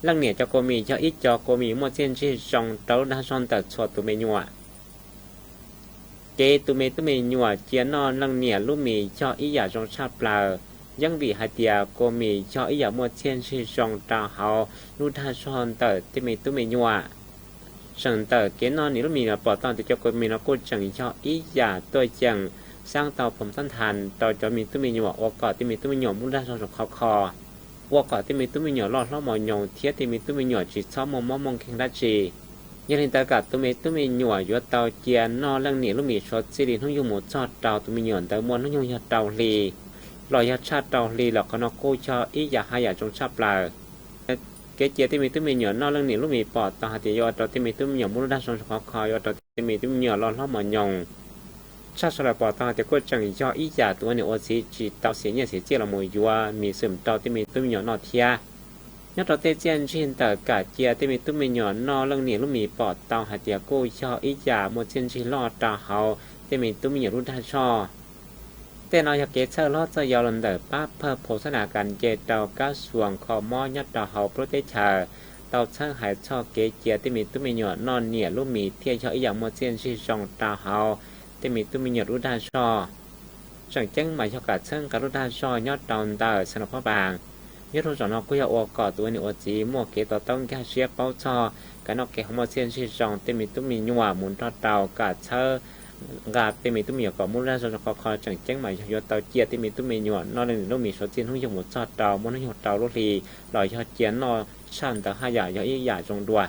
Leej niam cov kua mis yog ib co kua mis muaj txiaj ntsig zoo rau lub dag zog ntawm txhua tus me nyuam. Kev tus me tub me nyuam cia noj leej niam lub mis yog ib yam zoo tshaj plaws, yeej vim hais tias kua mis yog ib yam muaj txiaj ntsig zoo rau hauv lub dag zog ntawm tej me tub me nyuam. Tseem ntawm kev noj niam lub mis los pom tau tias cov kua mis no kuj tseem yog ib yam tuaj yeem xaab tau phoom tab nthas rau cov me tub me nyuam ua kom tej me tub me nyuam muaj lub dag zog zoo khov kho, ua kom tej me tub me nyuam loj hlob mos nyoos thiab tej me tub me nyuam tsis txhob muaj mob muaj nkeeg dab tsi. Yog li ntawd kam tus me tub me nyuam yuav tau cia noj leej niam lub mis suav txij li hnub nyoog mus txog rau tus me nyuam ntawd muaj hnub nyoog yog rau hli los yog tshaj rau hli los qhov no kuj yog ib yam haj yam zoo tshaj plaws. Kev cia tej me tub me nyuam noj leej niam lub mis pom tau hais tias yuav ua rau tej me tub me nyuam muaj lub dag zog khov kho, yuav ua rau tej me tub me nyuam loj hlob mos nyoos. Tshaj saum lawm pom tau hais tias kuj tseem yog ib yam tus ua niam ua txiv tsis tau xiam nyiaj xiam txiaj los mus yuav mis xwm rau tej me tub me nyuam noj thiab. Nyob rau tej txiaj ntsig ntawm kam cia tej me tub me nyuam noj leej niam lub mis pom tau hais tias kuj yog ib yam muaj txiaj ntsig loj rau hauv tej me tub me nyuam lub dag zog. Tej no yog kev txhawb hlob txhawb yau los ntawm pab phawj phoom xab nas kas nce rau kab xuas kho mob nyob rau hauv plaub teb chaws tau txhawb hais txog kev cia tej me tub me nyuam noj niam lub mis thiaj yog ib yam muaj txiaj ntsig zoo rau hauv tej me tub me nyuam lub dag zog. Tseem ceeb mas yog kam txhawb nqa lub dag zog nyob rau ntawm xeev Luas Phab Npas. Nyob rau zaum no kuj yog ua kom tus ua niam ua txiv muaj kev to taub nkag siab paub txog kam noj kev haus muaj txiaj ntsig zoo tej me tub me nyuam mus nrog rau kam txhawb nqa tej me tub me nyuam kom muaj lub dag zog zoo khov kho. Tseem ceeb mas yog yuav tau cia tej me tub me nyuam noj leej niam lub mis suav txij hnub nyoog mus txog rau muaj hnub nyoog rau lub hli los yog cia noj tshaj ntawd haj yam yog ib yam zoo dua.